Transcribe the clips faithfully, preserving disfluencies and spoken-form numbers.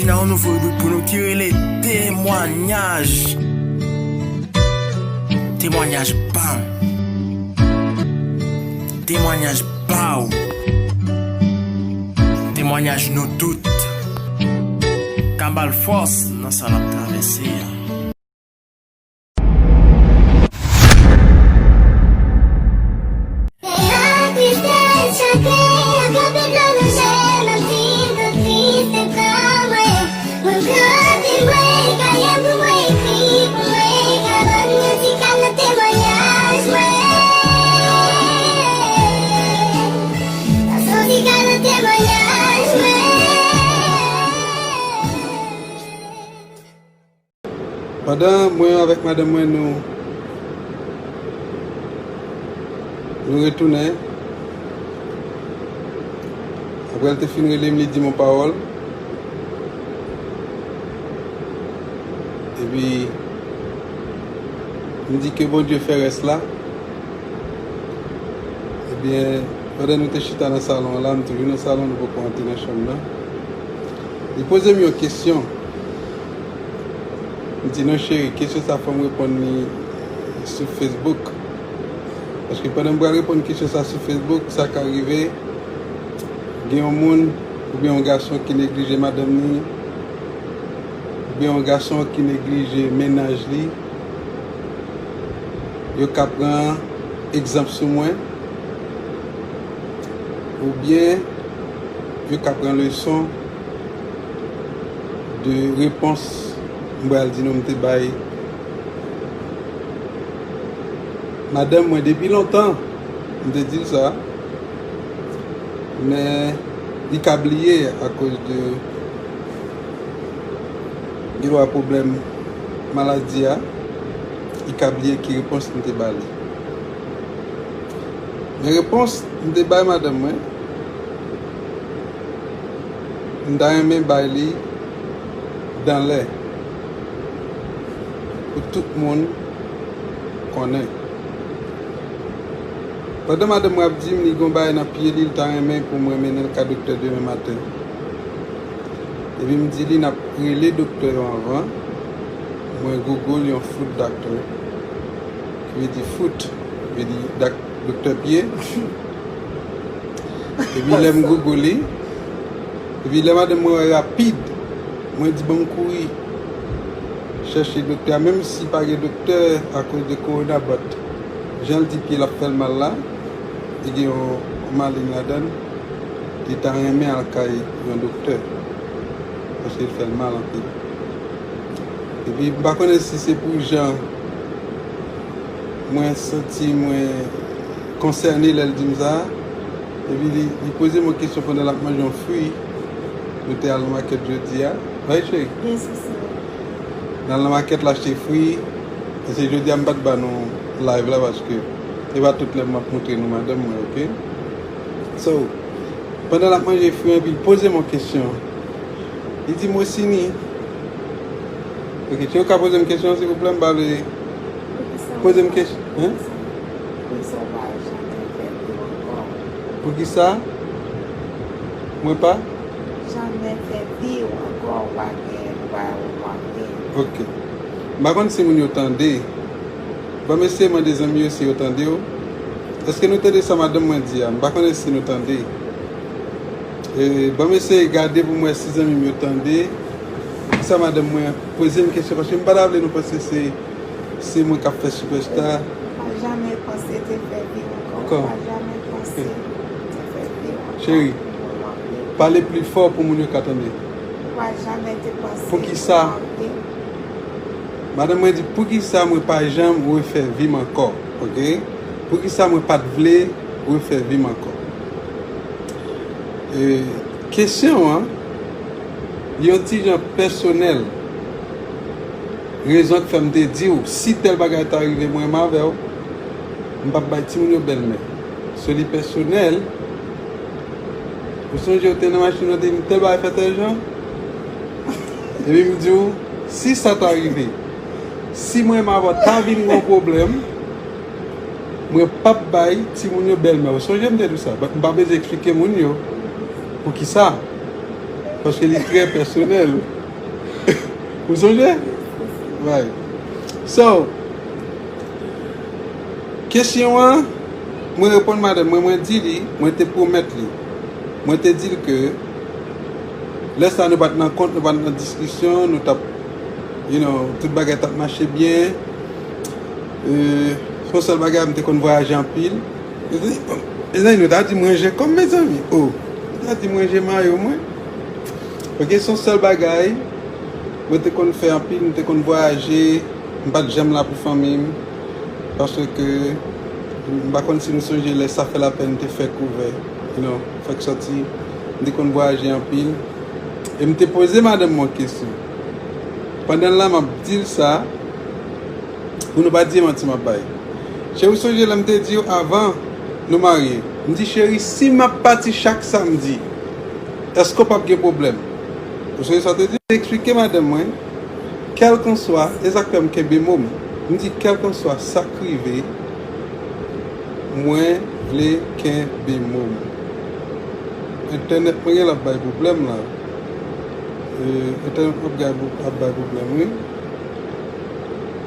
Nan yon nouvo ribrik pou nou ki rele Temwanyaj. Temwanyaj pa m. Temwanyaj pa w. Temwanyaj nou tout. Ka ba l fòs nan sa l ap travèse a. Pandan mwen avèk madanm mwen nou, nou retounen, apre l te fin rele m, li di m yon pawòl. Epi, m di ke Bondye fè rès la. Ebyen, pandan nou te chita nan salon an la, m toujou nan salon, nou poko antre nan chanm nan. Li poze m yon kesyon. M di, "Non, cheri, kesyon sa fò m reponn li sou Facebook." Paske pandan m pral reponn kesyon sa sou Facebook, sa ka rive, gen yon moun oubyen yon gason ki neglije madanm li, oubyen yon gason ki neglije mennaj li, yo ka pran egzanp sou mwen, oubyen yo ka pran leson de repons m pral di nou m te bay madanm mwen depi lontan. M te di l sa, men li ka bliye akoz de gen dwa pwoblèm maladi a, li ka bliye ki repons m te ba li. Men repons m te bay madanm mwen, m ta renmen bay li dan lè pou tout moun konnen. Pandan madanm mwen ap di m li gen yon bagay nan pye li, li ta renmen pou mwen mennen l ka doktè demen maten. Epi m di li n ap rele doktè yo anvan. Mwen Google yon foot doctor, ki vle di foot, vle di dak-, doktè pye. Epi lè m Google li, epi lè madanm mwen wè rapid, mwen di, "Ban m kouri chèche doktè a," menm si pa gen doktè akoz de kowona, but jan l di pye l ap fè l mal la, li gen yon, yon maleng ladan l, li ta renmen al kay yon doktè, paske l fè l mal anpil. Epi m pa konnen si se pou jan mwen santi mwen konsène lè l di m sa, epi li, li poze m yon kesyon pandan l ap manje yon fwi. Nou te al nan makèt jodi a. Wi, cheri? Gen sousi. N al nan makèt l achte fwi. Paske jodi a m pa t ba nou live la, paske se pa tout lè m ap montre nou madanm mwen, oke? So, pandan l ap manje fwi an, epi l poze m yon kesyon. Li di m, "Rosiny." Oke, cheri, ou ka poze m kesyon, silvouplè, m pa vle. Poze m kesyon, hein? Poukisa w pa janm fè vi w ankò? Poukisa mwen pa? Janm fè vi w ankò, ou pa gen, ou pa, ou pa gen. Ok. M pa konn si moun yo tande. Ban m eseye mande zanmi yo si yo tande w. Èske nou tande sa madanm mwen di a? M pa konnen si nou tande. E, ban m eseye gade pou m wè si zanmi m yo tande. Sa madanm mwen poze m kesyon, paske m pa ta vle nou panse se Se mwen k ap fè sipèsta. Ou pa janmen panse te fè vi ankò. Ou pa janmen panse te fè vi ankò. Cheri, pale pli fò pou moun yo ka tande. Ou pa janmen te panse. Poukisa? Madanm mwen di, poukisa mwen pa janm refè vi m ankò? Oke? Poukisa mwen pa t vle refè vi m ankò? E, kesyon an, yon ti jan pèsonèl. Rezon k fè m te di w, si tèl bagay ta rive mwen menm avè w, m p ap bay timoun yo bèlmè. So li pèsonèl. Ou sonje w te nan machin, ou te di m tèl bagay fè tèl jan? Epi m di w, si sa ta rive, si mwen menm avè w ta vin gen yon pwoblèm, mwen p ap bay timoun yo bèlmè. Ou sonje m te di w sa? But m pa bezwen eksplike moun yo poukisa. Paske li trè pèsonèl. Ou sonje? Right. So, kesyon an, mwen reponn madanm mwen, mwen di li, mwen te pwomèt li. Mwen te di l ke lè sa nou pa t nan kont, nou pa t nan diskisyon, nou t ap, you know, tout bagay t ap mache byen. E, se yon sèl bagay, m te konn vwayaje anpil. Mezanmi, nou ta di m ranje kò m, mezanmi. Oh, nou ta di m ranje mayo mwen. Ok, se yon sèl bagay. Mwen te konn fè anpil, m te konn vwayaje. M pa t janm la pou fanmi m. Paske, m pa konn si nou sonje lè sa fè lapèn te fè kouvè. You know, fèk sòti. M te konn vwayaje anpil. E m te poze madanm mwen kesyon. Pandan la, m ap di l sa, pou nou pa di e manti m ap bay. Cheri, ou sonje lè m te di w avan nou marye? M di, cheri, si m ap pati chak samdi, èske w p ap gen pwoblèm? Ou sonje sa w te di? M te eksplike madanm mwen, kèlkanswa, e sa k fè m kenbe mo m. M di, kèlkanswa sa k rive, mwen vle kenbe mo m. Entènèt mwen gen l ap bay pwoblèm la. E, entènèt mwen ap bay, ap bay pwoblèm, wi.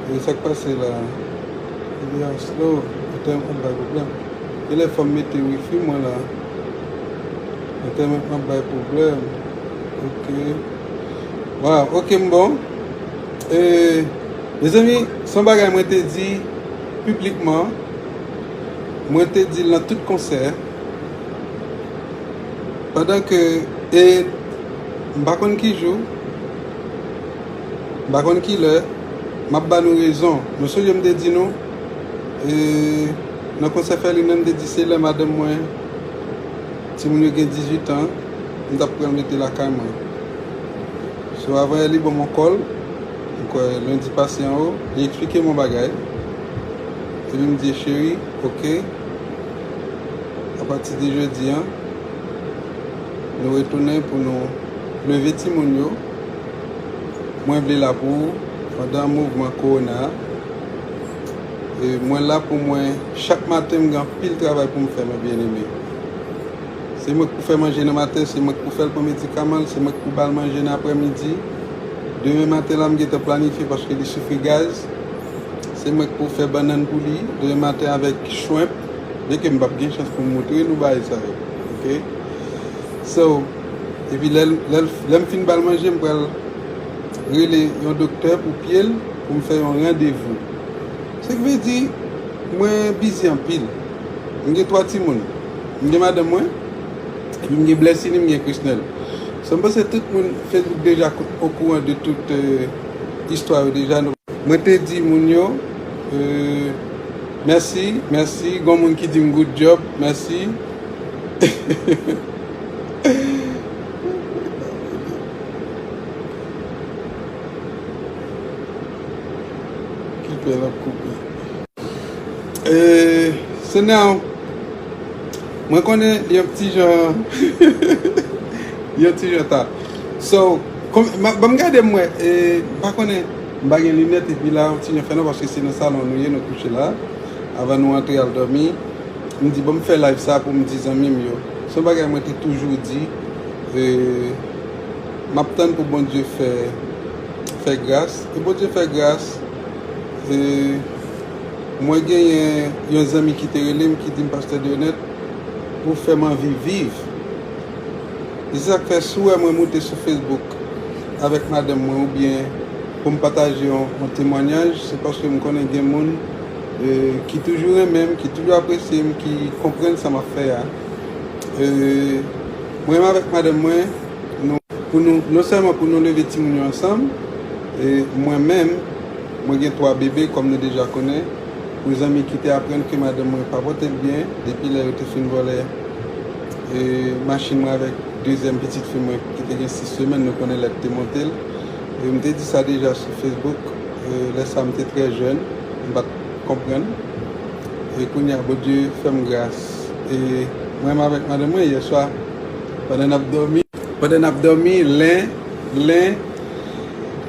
E sa k pase la? Li a slow, entènèt mwen ap bay pwoblèm. Genlè fò m mete wifi mwen la. Entènèt mwen ap bay pwoblèm. Ok. Wow, ok, m bon. E, mezanmi, se yon bagay mwen te di piblikman. Mwen te di l nan tout konsè. Pandan ke, e, m pa konn ki jou, m pa konn ki lè, m ap ba nou rezon. Nou sonje m te di nou, e, nan konsè Fèlin an, m te di se lè madanm mwen, timoun yo gen dizuit an, m t ap pran mete lakay mwen. So, avan yè li ban m yon kòl, m kwè lendi pase an o, li eksplike m yon bagay. Epi m di, cheri, ok, apati de jodi an, nou retounen pou nou leve timoun yo. Mwen vle la pou ou pandan mouvman kowona a. E mwen la pou mwen, chak maten m gen anpil travay pou m fè, mwen byeneme. Se mwen k pou fè manje nan maten, se mwen k pou fè l pran medikaman l, se mwen k pou ba l manje nan aprèmidi. Demen maten la, m gentan planifye paske li soufri gaz. Se mwen k pou fè bannann pou li demen maten avèk shrimp, byenke m p ap gen chans pou m montre nou bagay sa yo. Ok? So, epi lè l, lè l, lè m fin ba l manje, m pral rele yon doktè pou pye l, pou m fè yon randevou. Sa k vle di, mwen bizi anpil. M gen twa timoun. M gen madanm mwen, epi m gen Blessini, m gen Chrisnel. So, m panse tout moun Facebook deja okouran de tout, euh, istwa yo deja. Mwen te di moun yo, euh, mèsi, mèsi. Gon moun ki di m good job, mèsi. Ki pè l ap koupe. E, so now, mwen konnen li yon ti jan, li yon ti jan ta. So, kòm, m a, ban m gade m wè, e, m pa konnen, m pa gen linèt, epi la, yon ti jan fè nwa, paske se nan salon nou ye, nou kouche la, avan nou antre al dòmi. M di, bon, m fè live sa pou m di zanmi m yo. Se yon bagay mwen te toujou di, e, m ap tann pou Bondye fè, fè gras. E Bondye fè gras, e, mwen genyen yon zanmi ki te rele m, ki di m, Pastè Denet, ou fè m anvi viv. E se sa k fè, si w wè mwen moute sou Facebook avèk madanm mwen, oubyen pou m pataje yon, yon temwanyaj, se paske m konnen gen moun, e, ki toujou renmen m, ki toujou apresye m, ki konprann sa m ap fè a. E, mwen menm avèk madanm mwen, nou, pou nou, non sèlman pou nou leve timoun yo ansanm, e mwen menm, mwen gen twa bebe, kòm nou deja konnen. Pou zanmi ki te aprann ke madanm mwen pa pote l byen, depi lè yo te fin vòlè, e, machin mwen avèk dezyèm pitit fi mwen ki te gen sis semèn, nou konnen lè k te monte l. E m te di sa deja sou Facebook, e, lè sa m te trè jèn, m pa t konprann. E kounye a, Bondye fè m gras. E mwen menm avèk madanm mwen, yè swa, pandan n ap dòmi, pandan n ap dòmi, len, len,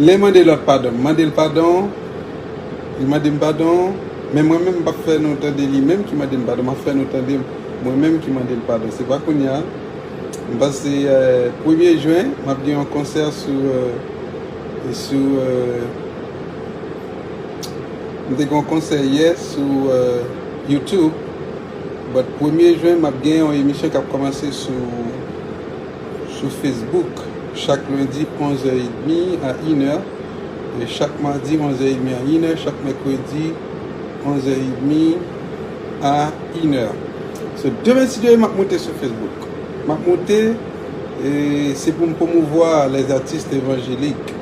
len mande lòt padon. M mande l padon, li mande m padon, men mwen menm m p ap fè nou tande li menm ki mande m padon, m ap fè nou tande mwen menm ki mande l padon. Se pa kounye a. M panse, eh, premye jen, m ap gen yon konsè sou, eh, E sou, euh, m te gen yon konsè yè sou, euh, YouTube. But premye jen, m ap gen yon emisyon k ap kòmanse sou, sou Facebook. Chak lendi, onz è edmi a inè. E chak madi, onz è edmi a inè. Chak mèkredi, onz è edmi a inè. So, demen, si Dye vle, m ap moute sou Facebook. M ap moute, e se pou m pwomouvwa les artistes évangéliques.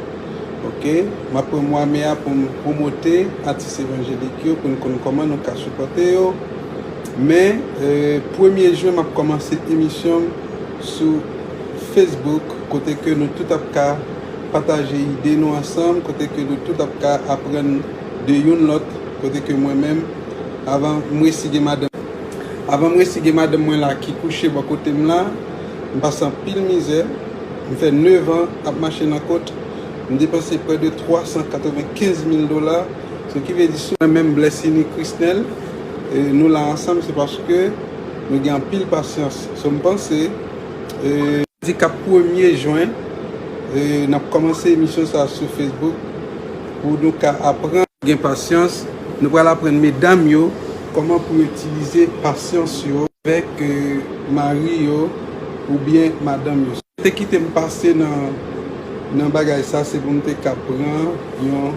Ok? M ap pran mwa me a pou m pwomote atis evanjelik yo, pou n konn kòman nou ka sipòte yo. Men, e, premye jen, m ap kòmanse emisyon m sou Facebook, kote ke nou tout ap ka pataje ide nou ansanm, kote ke nou tout ap ka aprann de youn lòt, kote ke mwen menm, avan m resi gen madanm, avan m resi gen madanm mwen la ki kouche bò kote m la, m pase anpil mizè, m fè nèf an ap mache nan kont, m depanse prè de twa san katrevenkenz mil dola, sa ki vle di sou mwen menm Blessiny Chrisnel, e, nou la ansanm, se paske nou gen anpil pasyans. So, m panse, e, di k ap premye jen, e, n ap kòmanse emisyon sa a sou Facebook pou nou ka aprann gen pasyans. Nou pral aprann medam yo kòman pou yo itilize pasyans yo avèk, e, mari yo oubyen madanm yo. Te kite m pase nan, nan bagay sa, se pou m te ka pran yon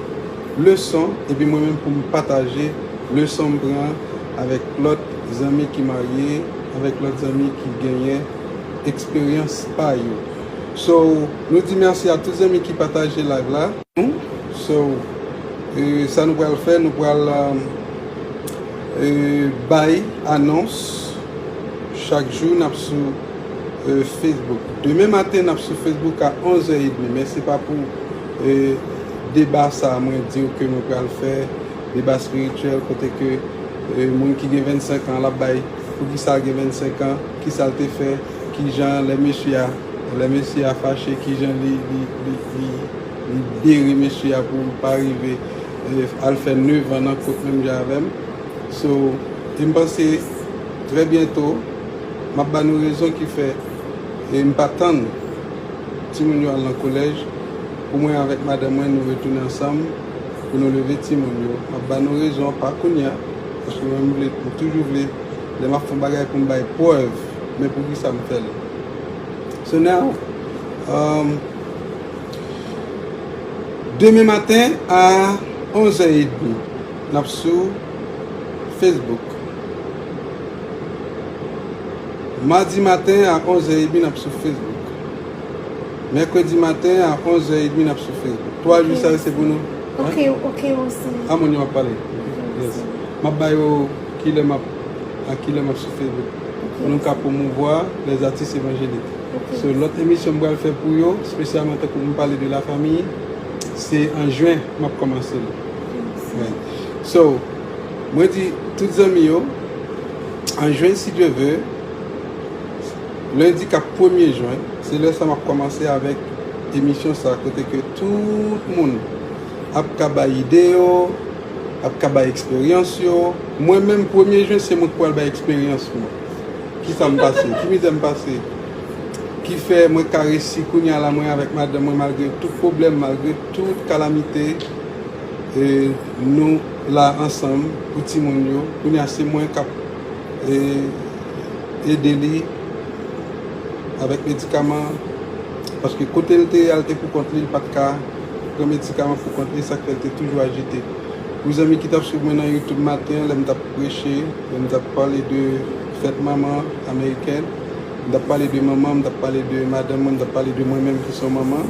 leson, epi mwen menm pou m pataje leson m pran avèk lòt zanmi ki marye, avèk lòt zanmi ki genyen eksperyans pa yo. So, nou di mèsi a tout zanmi ki pataje live la. So, e, sa nou pral fè, nou pral, um, e, bay anons chak jou n ap sou, e, Facebook. Demen maten, n ap sou Facebook a onz è edmi, men se pa pou, e, deba sa a mwen di w ke mwen pral fè, deba espirityèl, kote ke, e, moun ki gen vennsenk an, l ap bay poukisa l gen vennsenk an, kisa l te fè, kijan lè mesye a, lè mesye a fache, kijan li, li, li, li, li bere mesye a pou l pa rive, e, al fè nèf an nan kont menm jan avè m. So, e m panse trè byento, m ap ba nou rezon ki fè, e m pa tann timoun yo al nan kolèj, pou mwen avèk madanm mwen, nou retounen ansanm, pou nou leve timoun yo. M ap ba nou rezon, pa kounye a, paske mwen, m vle, m toujou vle, lè m ap fè yon bagay pou m bay prèv, men poukisa m fè l. So now, um, demen maten a onz è edmi, n ap sou Facebook. Madi maten a onz è edmi, n ap sou Facebook. Mèkredi maten a onz è edmi, n ap sou Facebook. Twa jou sa yo se pou nou. Ok, ok, Wilson. A moun yo ap pale. Yes. M ap ba yo kilè m ap, a kilè m ap sou Facebook. Ok. Pou nou ka pwomouvwa les artistes évangéliques. Ok. So, lòt emisyon m pral fè pou yo, espesyalman tankou m pale de lafanmi, se an jen m ap kòmanse l. Right. So, mwen di tout zanmi yo, an jen, si Dye vle, lendi k ap premye jen, se lè sa m ap kòmanse avèk emisyon sa, kote ke tout moun ap ka bay ide yo, ap ka bay eksperyans yo. Mwen menm, premye jen, se mwen k pral bay eksperyans mwen. Kisa m pase? Ki mizè m pase? Ki fè mwen ka resi kounye a la, mwen avèk madanm mwen, malgre tout pwoblèm, malgre tout kalamite, e nou la ansanm pou timoun yo. Kounye a, se mwen k ap, e, ede li avèk medikaman, paske kote l te ye a, l te pou kont li, l pa t ka pran medikaman pou kont li, sa k fè l te toujou ajite. Pou zanmi ki t ap swiv mwen nan YouTube maten an, lè m t ap preche, lè m t ap pale de fèt manman amerikèn, m t ap pale de manman, m t ap pale de madanm mwen, m t ap pale de mwen menm ki se yon manman,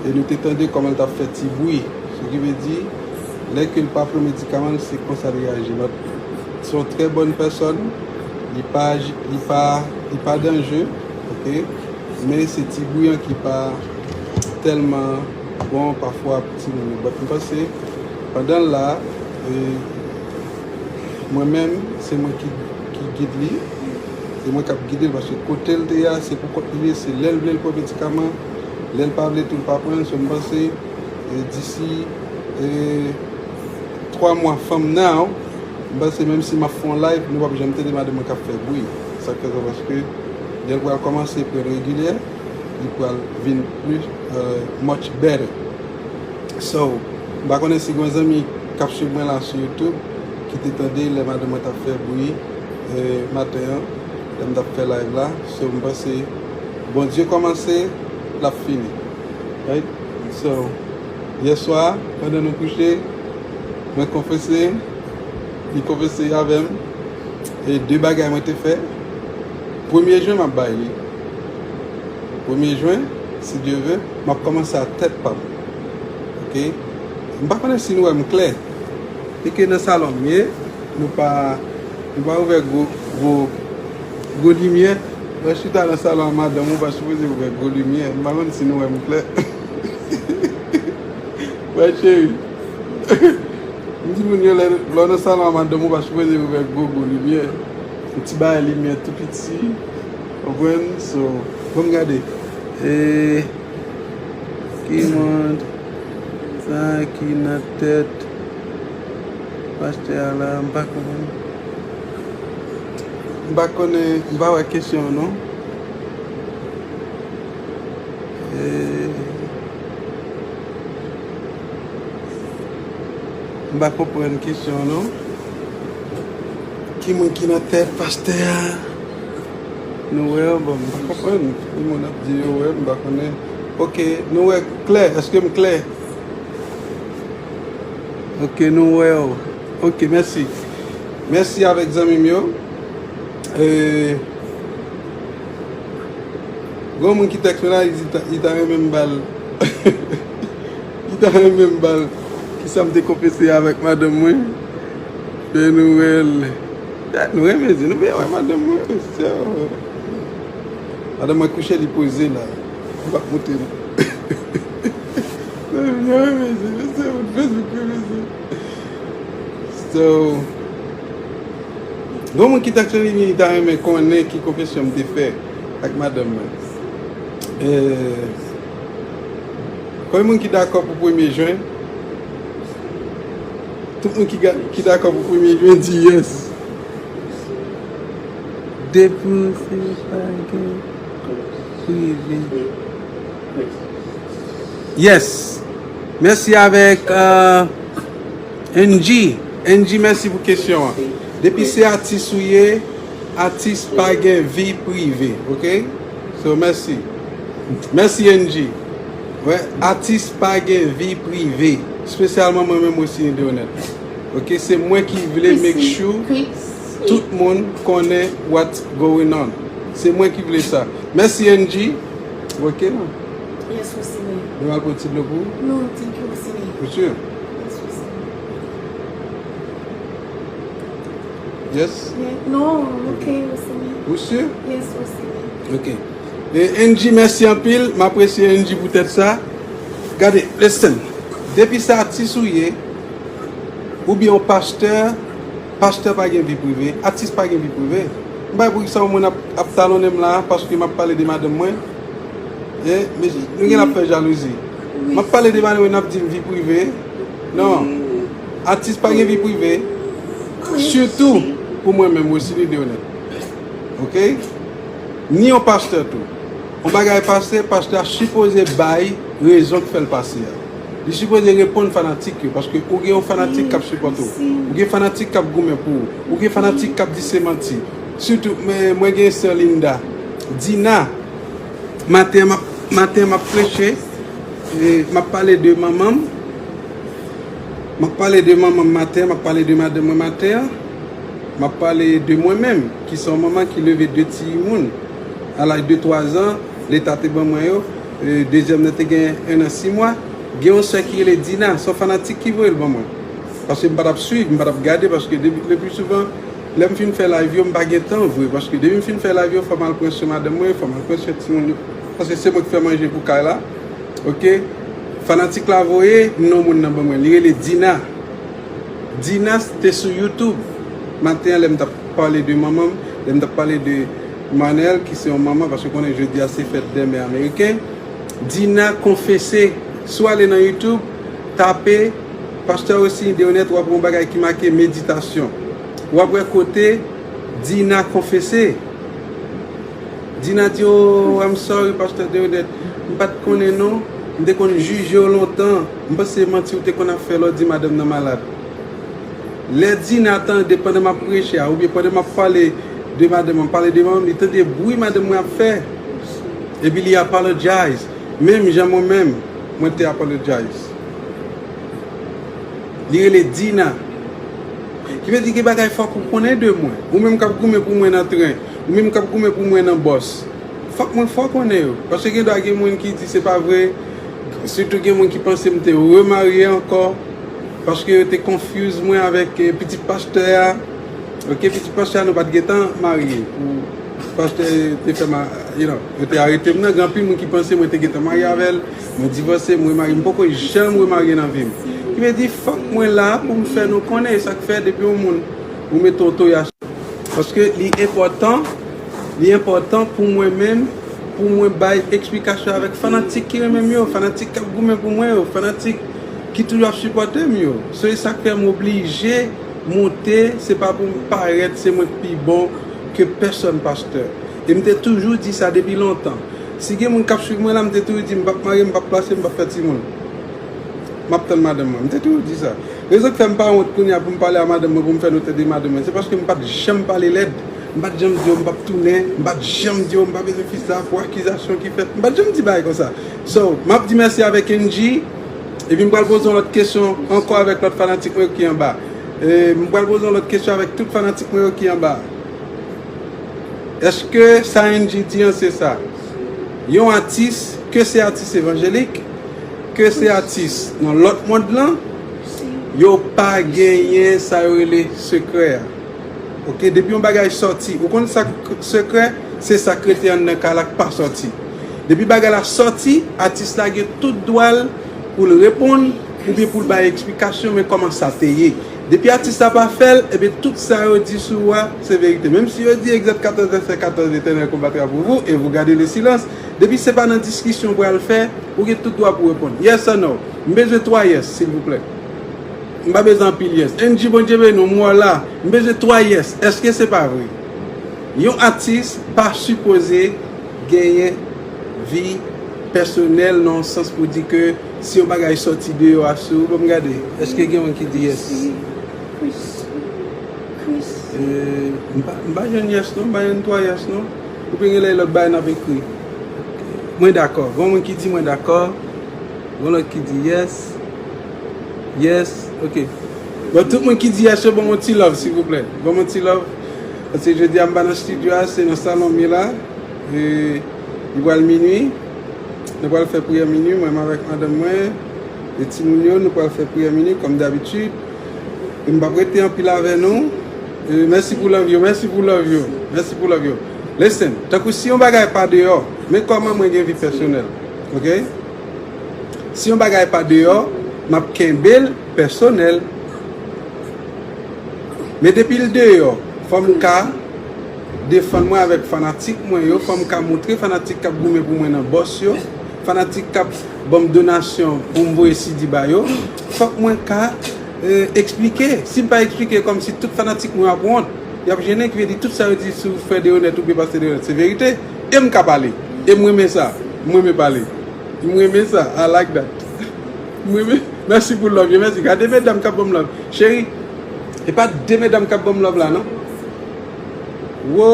e nou te tande kòman l t ap fè ti bri. Sa ki vle di, lè ke l pa pran medikaman l, se konsa l reyaji. But, se yon trè bòn pèsòn, li pa aji-, li pa, li pa danje, ok? Men se ti bri an ki pa tèlman bon pafwa pou timoun yo. But m panse, pandan l la, e, mwen menm, se mwen ki, ki gid li, se mwen k ap gide l, paske kote l te ye a, se pou kont li ye, se lè l vle l pran medikaman, lè l pa vle tou l pa pran l, so m panse, e, d'ici, e, twa mwa from now, m panse menm si m ap fè yon live, nou p ap janm tande madanm mwen k ap fè bri. Sa k fè sa, paske lè l pral kòmanse pran l regilyè, li pral vin plis, e, much better. So, m pa konnen si gen zanmi k ap swiv mwen la sou YouTube ki te tande lè madanm mwen t ap fè bri, eh, maten an, lè m t ap fè live la. So, m panse Bondye kòmanse, l ap fini. Right? So, yèswa, pandan nou kouche, mwen konfese, li konfese avè m, e de bagay mwen te fè. Premye jen, m ap bay li. Premye jen, si Dye ve, m ap kòmanse ak tèt pa m. Oke? M pa konnen si nou wè m klè. E ke nan salon m ye, nou pa, nou pa ouvè gwo, gwo, gwo limyè. Mwen chita nan salon an, madanm ou pa sipoze ouvè gwo limyè. M pa konn si nou wè m klè. Wè, cheri. M di moun yo, lè, lè w nan salon an, madanm ou pa sipoze ouvè gwo, gwo limyè. Yon ti bagay limyè tou piti. Konprann? So, bon, gade. E, ki moun sa ki nan tèt pastè a la, m pa konnen. M pa konnen, m pa wè kesyon an, non. E, m pa konprann kesyon an, non. Ki moun ki nan tèt pastè a? Nou wè, bon, m pa konprann. Ki moun ap di yo wè, m pa konnen. Oke, nou wè klè. Èske m klè? Oke, nou wè w. Oke, mèsi. Mèsi avèk zanmi m yo. E, gon moun ki tèks mwen la, li di ta- li ta renmen m ba l. Li ta renmen m ba l. Kisa m te konfese avèk madanm mwen? Fè Nwèl. Dat nou renmen di, nou byen wè madanm mwen. So, madanm mwen kouche, li poze la. M p ap montre nou. Mwen renmen di, mesye, moun Facebook yo, mesye. So, gon moun ki ta cheri li ta renmen konnen ki konfesyon m te fè ak madanm mwen. Eh, konbyen moun ki dakò pou premye jen? Tout moun ki, ga- ki dakò pou premye jen di yes. Depi se pa gen prive. Yes. Mèsi avèk, euh, N G. N G, mèsi pou kesyon an. Depi se atis ou ye, atis pa gen vi prive, oke? So, mèsi. Mèsi, N G. Wè, atis pa gen vi prive. Espesyalman mwen menm, Rosiny Deronette. Oke, se mwen ki vle make sure tout moun konnen what's going on. Se mwen ki vle sa. Mèsi, N G. Oke, non. Yes, Rosiny. Nou al pran ti dlo pou ou? Non, thank you, Rosiny. Ou si? Yes, Rosiny. Yes? Yeah, non, oke, Rosiny. Ou si? Yes, Rosiny. Oke. E N G, mèsi anpil. M apresye N G poutèt sa. Gade, listen. Depi se atis ou ye, oubyen yon pastè, pastè pa gen vi prive, atis pa gen vi prive. M pa wè poukisa yon moun ap, ap talonnen m la, paske m ap pale de madanm mwen. E, men nou gen ap fè jalouzi. M ap pale de madanm mwen, n ap di m vi prive. Non. Atis pa gen vi prive. Sitou pou mwen menm, Rosiny Deronette. Oke? Ni yon pastè tou. Yon bagay pase, pastè a sipoze bay rezon k fè l pase a. Li sipoze reponn fanatik yo, paske ou gen yon fanatik k ap sipòte w. Ou gen fanatik k ap goumen pou ou. Ou gen fanatik k ap di se manti. Sitou, men, mwen gen sè Linda. Dina, maten an m ap, maten an m ap preche, e, m ap pale de manman m. M ap pale de manman m maten an, m ap pale de madanm mwen maten an. M ap pale de mwen menm, ki se yon manman ki leve de timoun a laj de twa zan, leta te ban mwen yo, e, dezyèm nan te gen en an sis mwa. Gen yon sè ki rele Dina, se yon fanatik ki voye l ban mwen. Paske m pa t ap swiv, m pa t ap gade, paske depi, le pli souvan, lè m fin fè live yo, m pa gen tan vre, paske depi m fin fè live yo, fò m al pran swen madanm mwen, fò m al pran swen timoun yo, paske se mwen ki fè manje pou kay la. Oke? Fanatik la voye non moun nan ban mwen. Li rele Dina. Dina te sou YouTube. Maten an, lè m t ap pale de manman m, lè m t ap pale de Manel, ki se yon manman, paske konnen jodi a se fèt dè mè ameriken. Dina konfese. Si w ale nan YouTube, tape Pastè Rosiny Deronette, w ap wè yon bagay ki make meditasyon. W ap wè kote Dina konfese. Dina di, "Oh, I'm sorry, Pastè Deronette. M pa t konnen non. M te konn jije w lontan. M panse manti w te konn ap fè lè w di madanm nan malad. Lè Dina tande pandan m ap preche a, oubyen pandan m ap pale de madanm mwen, pale de manman m, li tande bri madanm mwen ap fè. Epi li apologize. Menm jan mwen menm, mwen te apologize. Li rele Dina. Ki vle di gen bagay fòk ou konnen de mwen. Ou menm k ap goumen pou mwen nan tren. Ou menm k ap goumen pou mwen nan bòs. Fòk mwen fè w konnen yo. Paske gen dwa gen moun ki di se pa vre. Sitou gen moun ki panse m te remarye ankò. Paske yo te confuse mwen avèk eh, pitit pastè a. Ok, pitit pastè a nou pa t gentan marye. Pou pastè te fè ma, you know, yo te arete m nan. Gen anpil moun ki panse mwen te gentan marye avè l. Mwen divòse, mwen remarye. M poko janm remarye nan vi m. Ki vle di fòk mwen la pou m fè nou konnen. E sa k fè depi yon moun ou mete yon toya Paske li enpòtan, li enpòtan pou mwen menm, pou mwen bay eksplikasyon avèk fanatik ki renmen m yo, fanatik k ap goumen pou mwen yo, fanatik ki toujou ap sipòte m yo. So e sa k fè m oblije monte, se pa pou m parèt se mwen k pi bon ke pèsòn pastè. E m te toujou di sa depi lontan. Si gen moun k ap swiv mwen la, m te toujou di m p ap marye, m p ap plase, m p ap fè timoun. M ap tann madanm mwen. M te toujou di sa. Rezon k fè m pa wont kounye a pou m pale a madanm mwen, pou m fè nou tande madanm mwen, se paske m pa t janm pale lèd. M pa t janm di yo m p ap tounen. M pa t janm di yo m pa bezwen fi sa pou akizasyon ki fèt. M pa t janm di bagay konsa. So, m ap di mèsi avèk N G. Epi m pral poze yon lòt kesyon ankò avèk lòt fanatik mwen yo ki anba. E, m pral poze yon lòt kesyon avèk tout fanatik mwen yo ki anba. Èske sa N G di an se sa? Yon atis, ke se atis evanjelik, ke se atis nan lòt mond lan, yo pa genyen sa yo rele sekrè a. Ok, depi yon bagay sòti, ou konn sa k-, sekrè, se sa k rete anndan kay la k pa sòti. Depi bagay la sòti, atis la gen tout dwa l pou l reponn oubyen pou l bay eksplikasyon, men kòman sa te ye. Depi atis la pa fè l, ebyen tout sa yo di sou ou a, se verite. Menm si yo di Egzòd katòz vèsè katòz, L'Éternel combattra pour vous et vous gardez le silence, depi se pa nan diskisyon w pral fè, ou gen tout dwa pou w reponn. Yes or no? M bezwen twa yes, silvouplè. M pa bezwen anpil yes. N G, Bondye beni w, m wè w la. M bezwen twa yes. Èske se pa vre? Yon atis pa sipoze genyen vi pèsonèl nan yon sans pou di ke si yon bagay sòti deyò a sou ou, ban m gade. Èske gen moun ki di yes? Chris. Chris. Eh, m pa, m pa jwenn yes non, m pa jwenn twa yes non. Ou pe gen lè lòt bagay n ap ekri. Mwen dakò. Gen moun ki di mwen dakò. Gen lòt ki di yes. Yes. Ok. Bon, tout moun ki di yes yo, ban m yon ti love, silvouplè. Ban m yon ti love. Paske jodi a, m pa nan estidyo a, se nan salon m ye la. E, li pral minui. Nou pral fè priyè minui, mwen menm avèk madanm mwen. E timoun yo, nou pral fè priyè minui, kòm dabitid. E m p ap rete anpil avè nou. E mèsi pou love yo, mèsi pou love yo, mèsi pou love yo. Listen, tankou si yon bagay pa deyò, men kòman mwen gen vi pèsonèl. Ok? Si yon bagay pa deyò, m ap kenbe l pèsonèl. Men depi l deyò, fò m ka defann mwen avèk fanatik mwen yo, fò m ka montre fanatik k ap goumen pou mwen nan bòs yo, fanatik k ap ban m donasyon pou m voye C D ba yo, fòk mwen ka eh, eksplike. Si m pa eksplike, kòmsi tout fanatik mwen ap wont. Y ap jennen, ki vle di tout sa yo di sou frè Deonèt oubyen pastè Deonèt, se verite. E m ka pale. E m renmen sa. M renmen pale. M renmen sa. I like that. M renmen. Mèsi pou love yo. Mèsi. Gade medam k ap ban m love. Cheri, e pa de medam k ap ban m love la, non? Wo,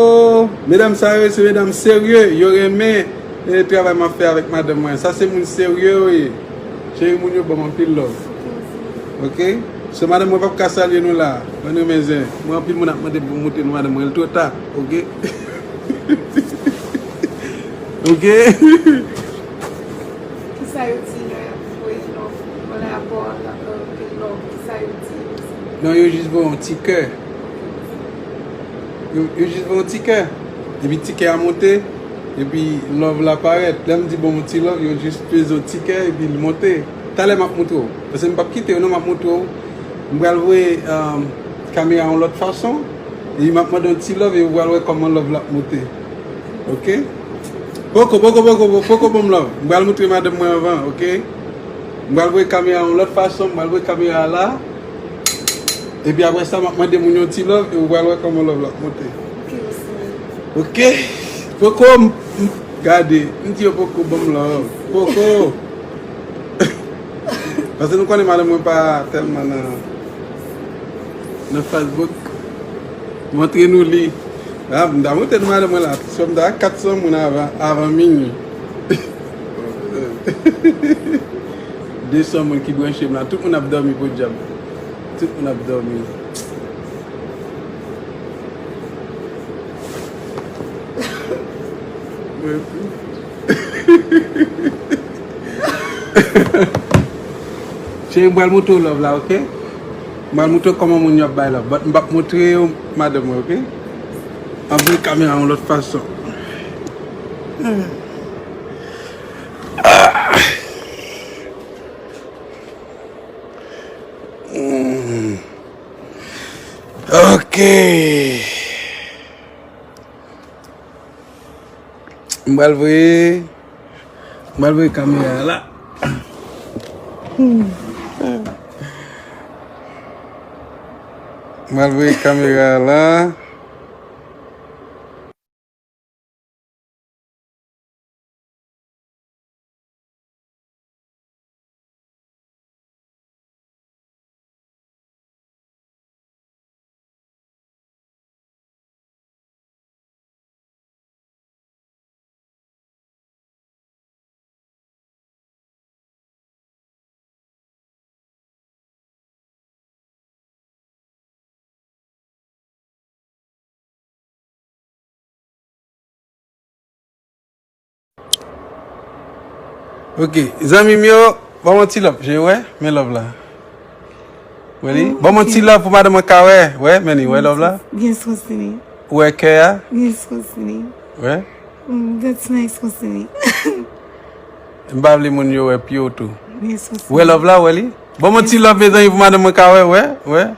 medam sa yo, se medam serye. Yo renmen eh, travay m ap fè avèk madanm mwen. Sa se moun serye yo ye. Cheri, moun yo ban m anpil love. Ok? So madanm mwen p ap ka salye nou la. Mwen renmen zen. Mwen anpil moun ap mande pou m montre nou madanm mwen. L two ta. Ok? Ok? Kisa yo di lè y ap voye love? Lè y ap ba w anpil love, kisa yo di? Non, yo jis voye yon ti kè. Yo, yo jis voye yon ti kè. Epi ti kè a monte. Epi love la parèt. Lè m di ban m yon ti love, yo jis peze yon ti kè epi l monte. Talè m ap montre w. Paske m p ap kite w non, m ap montre w. M pral voye um, kamera yon lòt fason. E m ap mande yon ti love e ou pral wè kòman love la ap monte. Ok? Poko, poko, poko, poko, poko ban m love. M pral montre madanm mwen anvan, ok? M pral voye kamera yon lòt fason, m pral voye kamera la. Epi apre sa, m ap mande moun yon ti love e ou pral wè kòman love la ap monte. Ok? Poko, m, m, gade, m di yo poko ban m love. Poko. Paske nou konnen madanm mwen pa tèlman nan, nan Facebook. Montre nou li. A, m ta montre nou madanm mwen la. Sòm ta kat san moun avan, avan minui. De san moun ki branche m la. Tout moun ap dòmi, podyab. Tout moun ap dòmi. Cheri, m pral montre w love la, oke? M pral montre w kòman moun yo ap bay love. But m p ap montre w madanm mwen, oke? M ap vire kamera yon lòt fason. Mm. Ok. M pral voye, m pral voye kamera a la. M pral voye kamera a la. Ok, zanmi m yo, ban m yon ti love. Je wè, men love la. Wè li? Ban m yon ti love pou madanm mwen ka wè. Wè, men li, wè love la? Yes, Rosini. Wè kè a? Yes, Rosini. Wè? Mm, that's nice, Rosini. M pa vle moun yo wè pye w tou. Yes, Rosini. Wè love la, wè li? Ban m yon ti love, mezanmi, pou madanm mwen ka wè, wè, wè.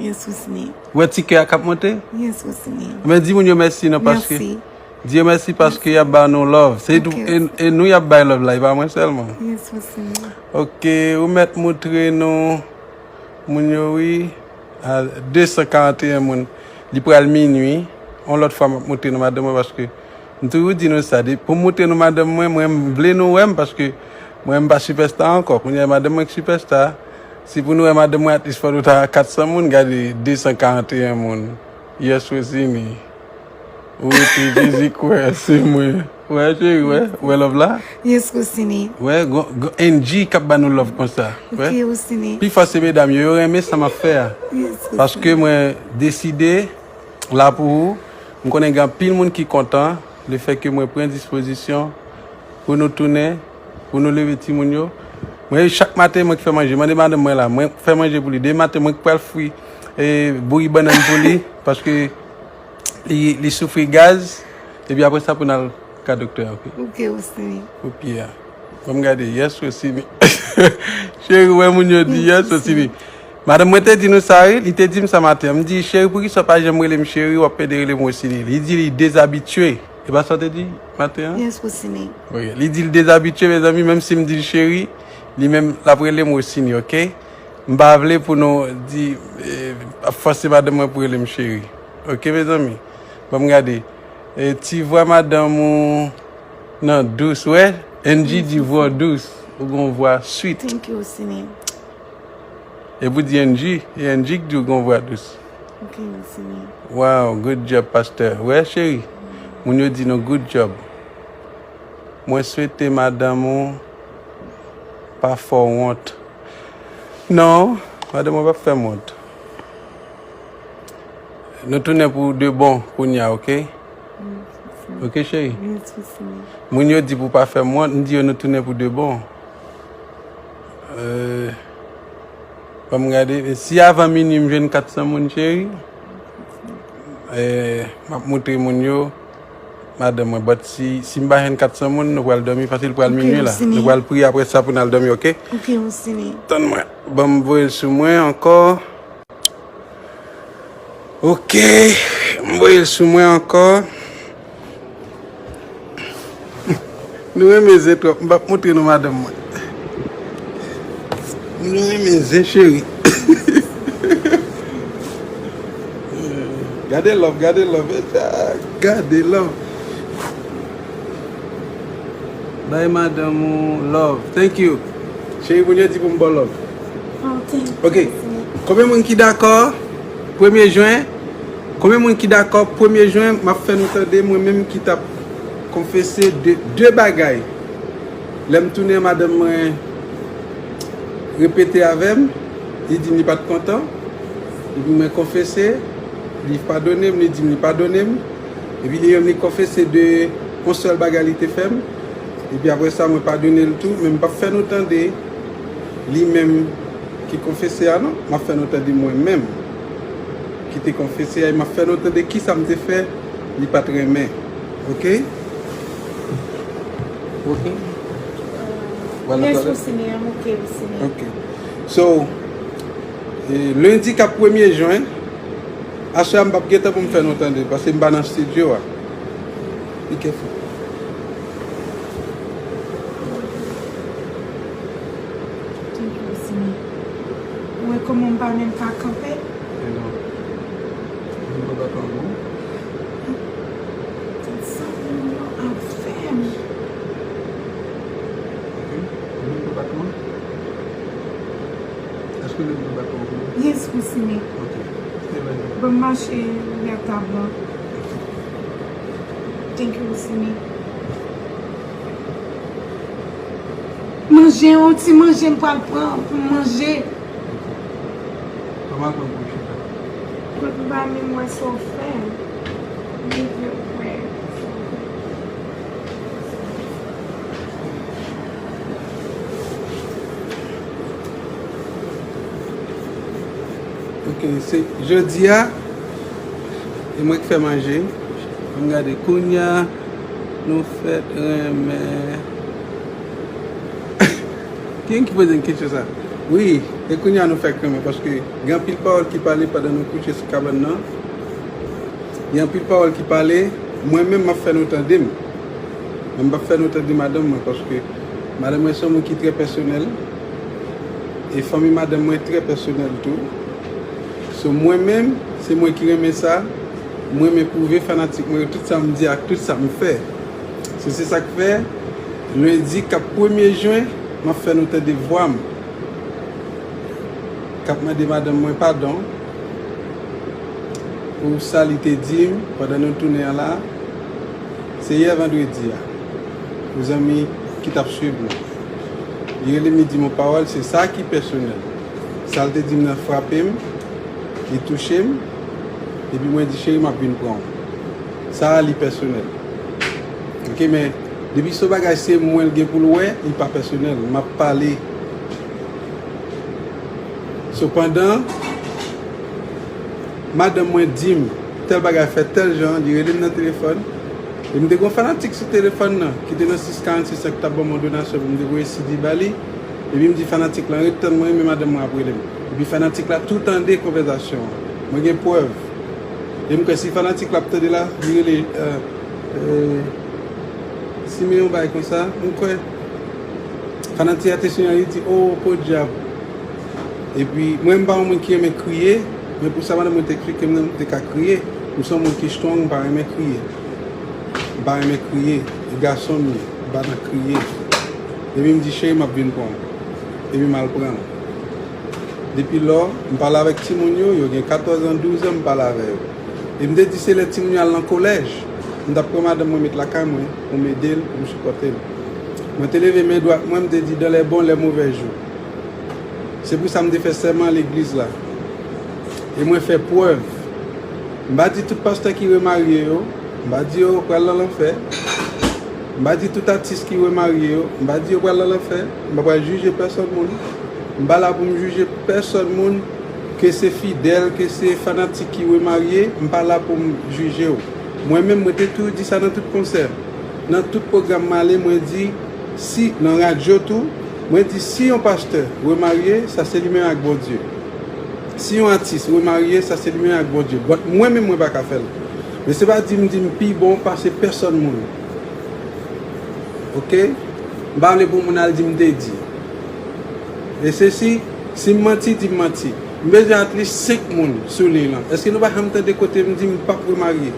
Yes, Rosini. Wè ti kè a k ap monte? Yes, Rosini. Men di moun yo mèsi non, paske Mèsi. Di yo mèsi paske y ap ba nou love. Se tou, e, e nou y ap bay love la, e pa mwen sèlman. Yes, Rosini. Ok, ou mèt montre nou moun yo, wi. A, de san karanteyen moun. Li pral minui. Yon lòt fwa, m ap montre nou madanm mwen paske m toujou di nou sa. De, pou m montre nou madanm mwen, mwen, m vle nou wè m paske mwen, m pa sipèsta ankò. Kounye a, madanm mwen ki sipèsta. Si pou nou wè madanm mwen, at least fò nou ta kat san moun, gade de san karanteyen moun. Yes, Rosini. Wi, ti Jezi kwè, se mwen. Wè, cheri, wè. Wè love la? Yes, Rosini. Wè, gon, gon, Angie k ap ba nou love konsa. Wè. Ok, Rosini. Pi fò se medam yo, yo renmen sa m ap fè a. Yes, Rosini. Paske mwen deside la pou ou. M konnen gen anpil moun ki kontan lefètke mwen pran dispozisyon pou nou tounen, pou nou leve timoun yo. Mwen, chak maten, mwen ki fè manje. Mande madanm mwen la, mwen k fè manje pou li. Demen maten, mwen k pral fri, e, bouyi bannann pou li, paske li, li soufri gaz. Epi apre sa, pou n al ka doktè a, oke? Ok, Rosini. Pou pye a. Ban m gade, yes, Rosini. Cheri, wè moun yo di, yes, Rosini. Madanm mwen te di nou sa, wi, li te di m sa maten. M di, cheri, poukisa w pa janm rele m cheri, w ap pede rele m Rosini? Li di li dezabitye. E pa sa w te di maten an? Yes, Rosini. Wi, li di l dezabitye, mezanmi, menm si m di l cheri, li menm, l ap rele m Rosini, oke? M pa vle pou nou di, e, ap fòse madanm mwen pou rele m cheri. Oke, mezanmi? Ban m gade. E, ti vwa madanm ou nan dous, wè? Angie di vwa w dous. Ou gon vwa sweet. Thank you, Rosini. E pou di Angie, e Angie k di w gon vwa dous. Ok, Rosini. Wow, good job, pastè. Wè, cheri? Moun yo di nou good job. Mwen swete madanm ou pa fè w wont. Non, madanm mwen p ap fè m wont. Nou tounen pou de bon kounye a, oke? Oke, cheri? Moun yo di pou pa fè m wont, m di yo nou tounen pou de bon. Euh, ban m gade. Si avan minui m jwenn kat san moun, cheri, euh, m ap montre moun yo madanm mwen. But si, si m pa jwenn kat san moun, nou pral dòmi, paske l pral minui la. Nou pral priye apre sa pou n al dòmi, oke? Ok, Rosini. Tann mwen. Ban m voye l sou mwen ankò. Ok, m voye l sou mwen ankò. Nou renmen zen twòp, m p ap montre nou madanm mwen. Nou renmen zen, cheri. Gade love, gade love, gade love. Bay madanm ou love. Thank you. Cheri, moun yo di pou m ba w love. Oh, thank you. Ok. Konbyen moun ki dakò premye jen? Konbyen moun ki dakò premye jen m ap fè nou tande mwen menm ki t ap konfese de, de bagay? Lè m tounen, madanm mwen repete avè m, li di m li pa t kontan. Epi mwen konfese, li padone m, li di m li padone m. Epi li menm li konfese de yon sèl bagay li te fè m. Epi apre sa, mwen padone l tou, men m p ap fè nou tande li menm ki konfese a non. M ap fè nou tande mwen menm ki te konfese a, e m ap fè nou tande kisa m te fè li pa t renmen. Ok? Ok. Wala. Yes, Ousine, I'm okay, Ousine. Ok. So, e, lendi k ap premye jen, aswè a m p ap gentan pou m fè nou tande, paske m pa nan estidyo a. Be careful. Thank you, Ousine. Ou wè kòman m pa menm ka kanpe? E non. Vin pran baton an pou mwen. Sa moun yo ap fè m. Ok. Vin pran baton an. Èske w vle m pran baton an pou mwen? Yes, Ousine. Ok. Stay right there. Ban m mache dèyè tab lan. Ok. Thank you, Ousine. Manje, yon ti manje m pral pran pou m manje. Kòman pou m chita? Kot m pa menm wè sa w fè. Mwen vle wè sa w fè. Ok, se jodi a, e mwen k fè manje. Ann gade kounya, nou fèk renmen. Gen ki poze m kesyon sa? Wi, e kounya nou fèk renmen, paske gen anpil pawòl ki pale pandan nou kouche sou kabann nan. Gen anpil pawòl ki pale, mwen menm m ap fè nou tande m. Men m p ap fè nou tande madanm mwen, paske madanm mwen se yon moun ki trè pèsonèl, e fanmi madanm mwen trè pèsonèl tou. So, mwen menm, se mwen ki renmen sa, mwen renmen pwouve fanatik mwen yo tout sa m di ak tout sa m fè. So, se sa k fè, lendi k ap premye jen, m ap fè nou tande vwa m k ap mande madanm mwen padon pou sa li te di m pandan nou tounen an la. Se yè vandredi a, pou zanmi ki t ap swiv nou. Li rele m, li di m yon pawòl, se sa ki pèsonèl. Sa l te di m nan frape m, li touche m, epi mwen di, "Cheri, m ap vin pran w." Sa a, li pèsonèl. Ok, men depi se yon bagay se mwen l gen pou l wè, li pa pèsonèl. M ap pale. Sepandan, madanm mwen di m, tèl bagay fèt tèl jan, li rele m nan telefòn. E m te gen yon fanatik sou telefòn nan, ki te nan sis karannsis an, ki t ap ban m yon donasyon pou m te voye C D ba li. Epi m di fanatik lan, "Ret tann mwen, men madanm mwen ap rele m." Epi fanatik la tou tande konvèsasyon an. Mwen gen prèv. E m kwè si fanatik la ap tande la, li rele, euh, euh, Simeon bay konsa, m kwè fanatik a te sonje, li di, "Oh, podyab." Epi, mwen, m pa yon moun ki renmen kriye, men pou sa madanm mwen te eksplike m nan, m te ka kriye. M se yon moun ki strong, m pa renmen kriye. M pa renmen kriye. E gason m ye, m pa nan kriye. Epi m di, "Cheri, m ap vin pran w." Epi m al pran l. Depi lò, m pale avèk timoun yo, yo gen katòz an, douz an, m pale avè yo. E m te di se lè timoun yo al nan kolèj, m t ap pran madanm mwen met lakay mwen, pou m ede l, pou m sipòte l. Mwen te leve men dwat mwen, m te di, "Dans les bons, les mauvais jours." Se pou sa m te fè sèman legliz la. E mwen fè prèv. M pa di tout pastè ki remarye yo, m pa di yo pral nan lanfè. M pa di tout atis ki remarye yo, m pa di yo pral nan lanfè. M pa pral jije pèsòn moun. M pa la pou m jije pèsòn moun, ke se fidèl, ke se fanatik ki remarye, m pa la pou m jije w. Mwen menm, mwen te toujou di sa nan tout konsè. Nan tout pwogram m ale, mwen di, si, nan radyo tou, mwen di, si yon pastè remarye, sa se li menm ak Bondye. Si yon atis remarye, sa se li menm ak Bondye. But mwen menm, mwen pa ka fè l. Men se pa di m di m pi bon pase pèsòn moun. Ok? M pa vle pou moun al di m te di. E se si, si m manti, di m manti. M bezwen at least senk moun sou liy lan. Èske nou pa janm tande kote m di m p ap remarye?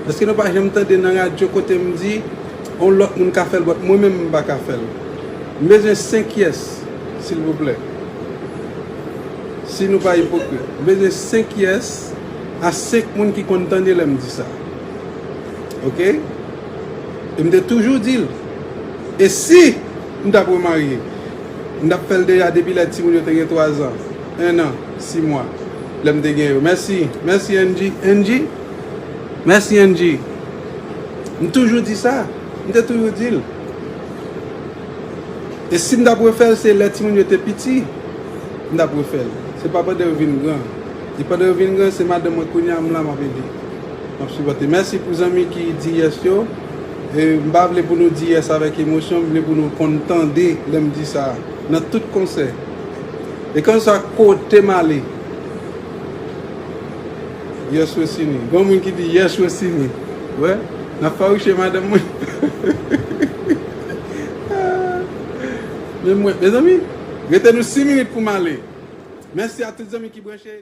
Èske nou pa janm tande nan radyo kote m di, on lòt moun ka fè l, but mwen menm m pa ka fè l? M bezwen senk yes, silvouplè. Si nou pa ipokrit, m bezwen senk yes a senk moun ki konn tande lè m di sa. Oke? E m te toujou di l. E si m t ap remarye, m t ap fè l deja depi lè timoun yo te gen twa zan, en an, sis mwa, lè m te gen yo. Mèsi, mèsi Angie. Angie? Mèsi Angie. M toujou di sa. M te toujou di l. E si m t ap refè l, se lè timoun yo te piti, m t ap refè l. Se pa pandan yo vin gran. E pandan yo vin gran, se madanm mwen kounye a, m la, m ap ede. M ap sipòte. Mèsi pou zanmi ki di yes yo. E m pa vle pou nou di yes avèk emosyon, m vle pou nou konn tande lè m di sa. Nan tout konsè. E kèlkeswa kote m ale. Yes, Rosini. Gon moun ki di yes, Rosini. Wè, n ap fawouche madanm mwen. Men mwen, mezanmi, rete nou sis minit pou m ale. Mèsi a tout zanmi ki branche.